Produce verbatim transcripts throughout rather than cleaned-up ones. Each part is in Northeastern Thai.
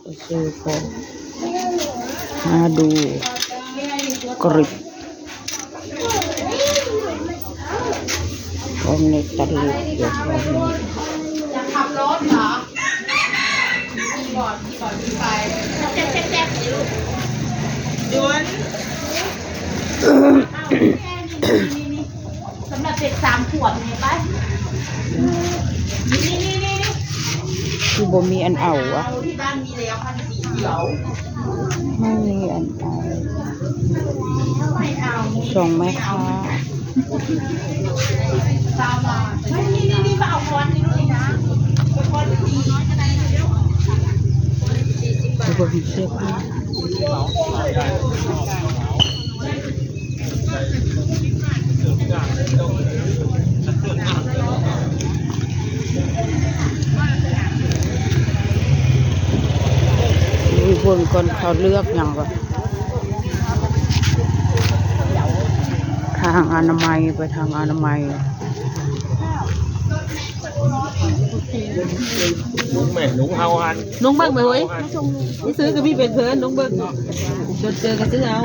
ไปซื้อของมาดูกริบของในตลาดเดี๋ยวก่อนนะ จะขับรถเหรอ ขี่บอร์ดขี่บอร์ดขี่ไปแจ๊กแจ๊กแจ๊กเลยลูกยวนเอาแค่นี้นี่นี่นี่สำหรับเด็กสามขวบไงไปนี่นี่นี่นี่นี่ คือบ่มีอันเอาอะ เอาที่บ้านมีแล้วคันสีเขียว ไม่มีอันเอา ไม่เอา ส่งแม่ค้า ตามมานี่นี่นี่มาเอาค้อนนี่ลูกนี่นะเอาค้อนนี่ ไปเบิ่งเสื้อผ้า อุ้ย เบิ่งก่อนเขาเลือกหยังวะ ทางอนามัย ไปทางอนามัย ลุงแม่ลุงเฮาหัน น้องเบิ่งไหมเฮ้ยนี่ซื้อกับพี่เป็นเพื่อนน้องเบิ่งจนเจอกันซื้อเอา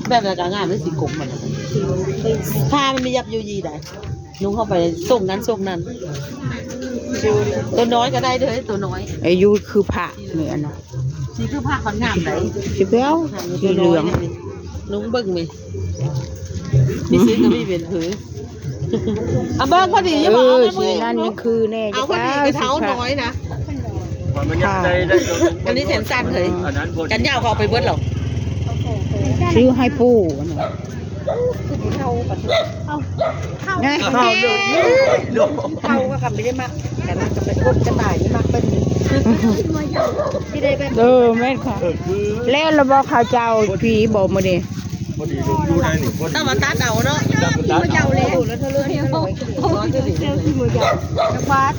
แบบนั้นก็งามด้วยสีกรมมันผ้ามันมียับยูยีได้นุ่งเข้าไปส่งนั้นส่งนั้น ตัวน้อยก็ได้เด้อตัวน้อย ไอ้ยูคือผักเนี่ยนะ นี่คือผ้าขอนงามไหน สิเปียวสีเหลือง นุ่งเบิ่งไหมนี่ซื้อกับพี่เป็นเพื่อนเอาเบิ่งพอดี เอ อย่าบอก อ เอา สีนั่นยังคือแน่ เอาพอดีกระเท้าน้อยนะ มันยังได้ได้ อันนี้แขนสั้นเลย อันนั้นพอ กันยาวเขาเอาไปเบิดหรอก ซื้อให้ปู่นะ เขาก็กลับไม่ได้มากแต่มันจะเป็นพวกกระต่ายที่มากเป็นที่ได้แบบ เออแม่นค่ะ แล้วเราบอกเขาเจ้าผีบอกมาดิ พอดีลุงดูได้นี่พอดี ต้องมาตัดเอาเนาะ ที่มาเจ้าเลยแล้วเธอเลือกที่มันร้อยเธอเลือกที่มันเจ้าที่มาเจ้าจักบาท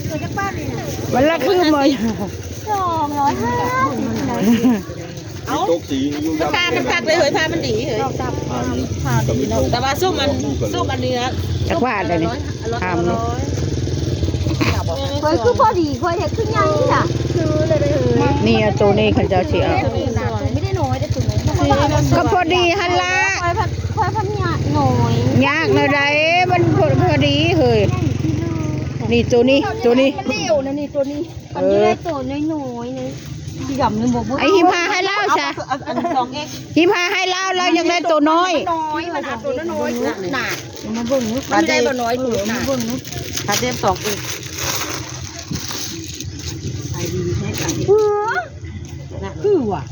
เธอจักบาทเลยนะ มันละคือหมด สองร้อยห้าสิบนะ ตกสีอยู่ ผ้ามันตัดเลยเฮ้ยผ้ามันดีเฮ้ย เราจับ อันนี้ ผ้าดีเนาะแต่ว่าส้มมันส้มอันนี้นะ จักบาทเลยนี่ ร้อย ทำเลย ร้อย เฮ้ยคือพอดีค่อยเห็ดขึ้นยังนี่ล่ะคือเลยไปเฮ้ย นี่เอาตัวนี้เขาเจ้าสิเอา ไม่ได้น้อยแต่ตัวนี้ ก็พอดีหั่นละ ค่อยพันค่อยพันยาน้อย ยากแนวใดมันพอพอดีเฮ้ย นี่ตัวนี้ตัวนี้ มันเดียวนะนี่ตัวนี้ เอ มันอยู่ อ ในตัวน้อยๆนี่สีดำนี่บอกว่า ไอ้หิมหาให้เล่าซะ อันสองเอ็ก หิมหาให้เล่าเรายังได้ตัวน้อย น้อยมันเอาตัวน้อยๆหนา มาเบิ่ง มันได้บ่น้อยตัวหนา ถ้าเทียบสองเอ็ก คือว่ะ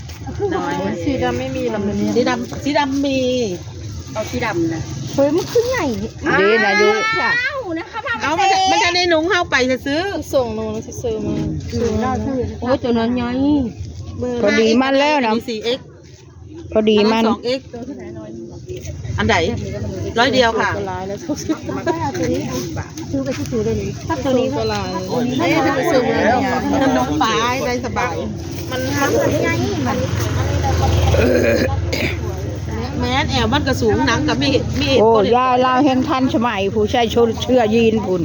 น้อย สีดำไม่มีลำนี้ สีดำสีดำมี เอาสีดำนะเฮ้ยมันคือใหญ่ ดีนะยุ้ย อ้าวนะคะ เอามันจะมันจะในหนุ่งเข้าไปซื้อ ส่งหนูนะซื้อมา โอ้ยตัวนั้นใหญ่ พอดีมันแล้วนะ มีสี่เอ็ก พอดีมัน สองเอ็กอันไหนร้อยเดียวค่ะ ซื้อไปซื้อเลยถ้าตัวนี้ก็ เอ้ยถ้าไปซื้อเลยเนี่ยน้องปลาได้สบาย มันมันใหญ่มัน แม่นแอวมันกระสูงหนังกับมีดมีด โอ้ยายลาวแห่งทันสมัยผู้ใช้ชุดเสื้อยีนพุ่น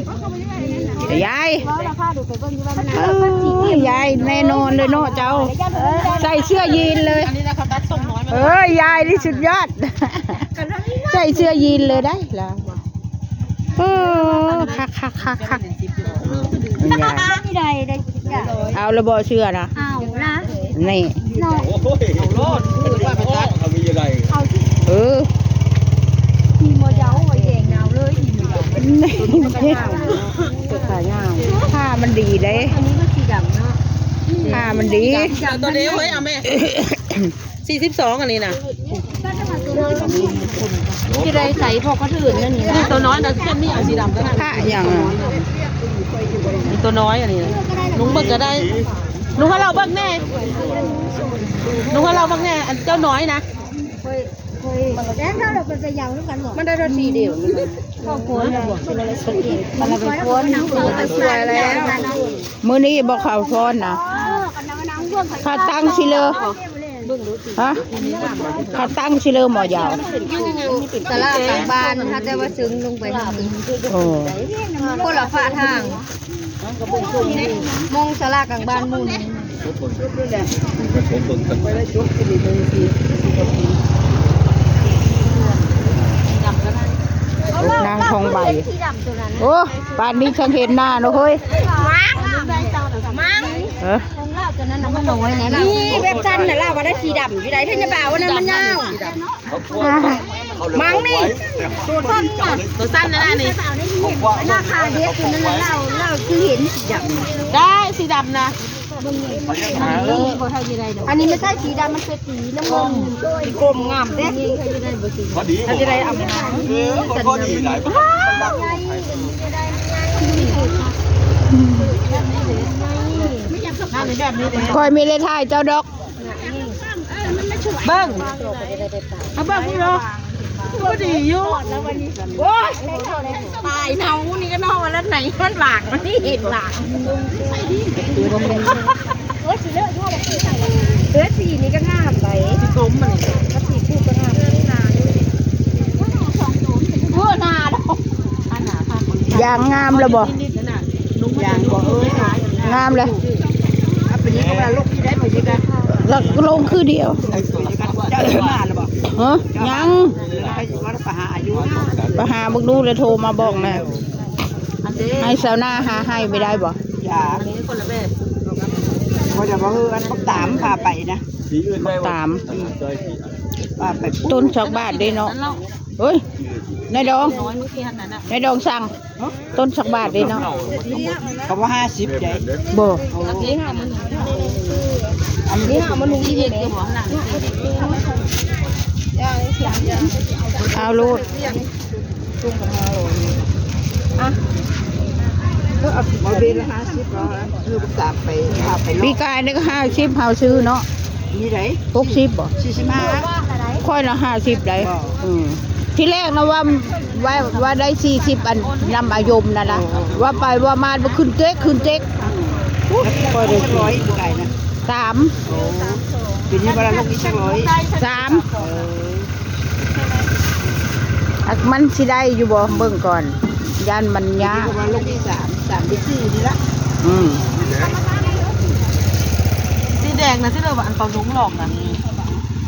ยาย เพราะเราพาดูไปเบิ่งที่ว่ามัน เอ้ยยายแน่นอนเลยเนาะเจ้า ใส่เสื้อยีนเลย อันนี้นะเขาตัดทรงน้อยมา เอ้ยยายนี่สุดยอด ใส่เสื้อยีนเลยได้แล้วเออคักคักคักคักยาย ที่ใดได้จ้ะ เอาระบอเสื้อนะ เอาละ นี่ เนาะ โอ้ย โลดคือว่าไปตัด เอามีอะไร เอาที่ เออ มีโมเดลไว้แยงเงาเลยมีโมเดล ผ้ามันดีเด้ อันนี้ก็สีดำเนาะ ผ้ามันดี เอาตัวนี้เฮ้ยเอาแม่สี่สิบสองอันนี้นะ ที่ได้ใส่พอกระถืนนั่นนี่ นี่ตัวน้อยนะที่มีเอาสีดำก็ได้ ผ้าอย่างอะ นี่ตัวน้อยอันนี้นะลุงเบิกก็ได้ลุงให้เราเบิกแน่ลุงให้เราเบิกแน่อันเจ้าน้อยนะ เฮ้ยเฮ้ยแจ้งถ้าเราเป็นจะยาวแล้วกันหรอ มันได้รถสีเดียว ก็ควรเลยมันเป็นคนมันเป็นคนสวยแล้ว มื้อนี้บอกเขาซ้อนนะ เออกันนะนางเรื่อง เขาตั้งสิเลย ฮะ เขาตั้งชื่อเรื่องหมอยาว อยู่ศาลากลางบ้านนะคะ แต่ว่าซึ่งลงไปทางนี้ โอ้ คนละฝากทาง มงศาลากลางบ้านหมู่หนึ่ง นางทองใบ โอ้ ป่านนี้ฉันเห็นหน้าเนาะเฮ้ย มัง มัง เออ นี่แบบจันน่ะเราว่าได้สีดำอยู่ได้เท่านี้บ่าวว่านั้นมันยาว มังนี่ ตัวสั้นน่ะ ตัวสั้นนั่นน่ะนี่ ราคาเด็กอยู่นั่นน่ะ เรา เราคือเห็นสีดำ ได้สีดำนะ อันนี้ไม่ใช่สีดำ มันเป็นสีน้ำเงิน สีกรมงามเด้ พอดี เขาจะได้เอามา เออ พอดีหลาย แบบนี้เด้ คอยมีเลยถ่ายเจ้าดอก เบิ่ง เอาเบิ่งพุ้นเนาะ พอดีอยู่ โอ้ย ตายเนานี่ก็นอกมาแล้วไหน มันหลาก มันนี่เห็นหลาก เออสีเหลืองอยู่แล้ว เออสีนี้ก็งามไป สีกรมมัน ก็สีคู่ก็งาม เออหนาดอก ยางงามแล้วบ่ อย่างบอกเออ งามเลย เอาไปนี่ก็มาลูกที่ได้หมดดีกัน แล้วลงคือเดียว เจ้าจะมาหรือเปล่า เฮ้ยยัง ไปอยู่วัดป่าหาอายุ ไปหาบักดูแล้วโทรมาบอกนะ อันเด้ ให้สาวหน้าหาให้ไม่ได้บ่ อย่า อันนี้คนละแบบ พอจะบอกเอออันปักตามพาไปนะ ตาม พาไป ต้นสักบาทเด้เนาะ เฮ้ย นายดอง น้อยเมื่อกี้หันนั้นอ่ะ นายดองสั่ง ต้นสักบาทเด้เนาะ เขาว่าห้าสิบใจ บ่ อันนี้ค่ะมัน อันนี้เอามาลุงที่เห็น เอาโลด ก็เอาสิบมาเบนละห้าสิบแล้วนะคือปักตามไปพาไป ปีกายนี่ก็ห้าสิบเฮาซื้อเนาะ มีไหน หกสิบบ่ สี่สิบห้า ค่อยละห้าสิบได้ บ่ อืมที่แรกนะว่าว่าว่าได้สี่สิบอันนำอายมนะนะ ว่าไปว่ามามันขึ้นเจ๊กขึ้นเจ๊ก ค่อยได้ร้อยปีกายนะ สาม ปีนี้วันละลูกนี้สักร้อย สามอ่ะมันสิได้อยู่บ่เบิ่งก่อนย่านมันยาก วันละลูกนี้สามสามหรือสี่นี่ละ อืม สีแดงนะที่เราอันเปาลุงหลอกนะ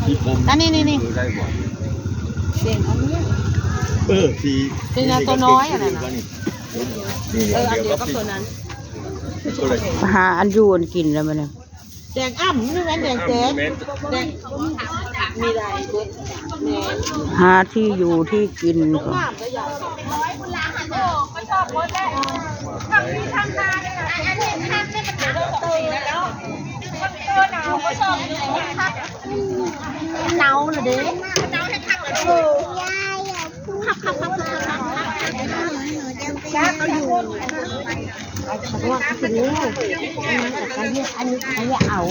ที่ผม อันนี้นี่นี่ ได้บ่เออสี สีนะตัวน้อยอะนะ นี่ เอออันเดียวกับตัวนั้น ก็เลย หาอันอยู่อันกินแล้วมันน่ะ แดงอ่ำนี่แม่นแดงแจ๊ด แม่น แดงมีลายเบิดแม่น หาที่อยู่ที่กินก่อน เนาเลยเด้ อันนี้อันนี้เอา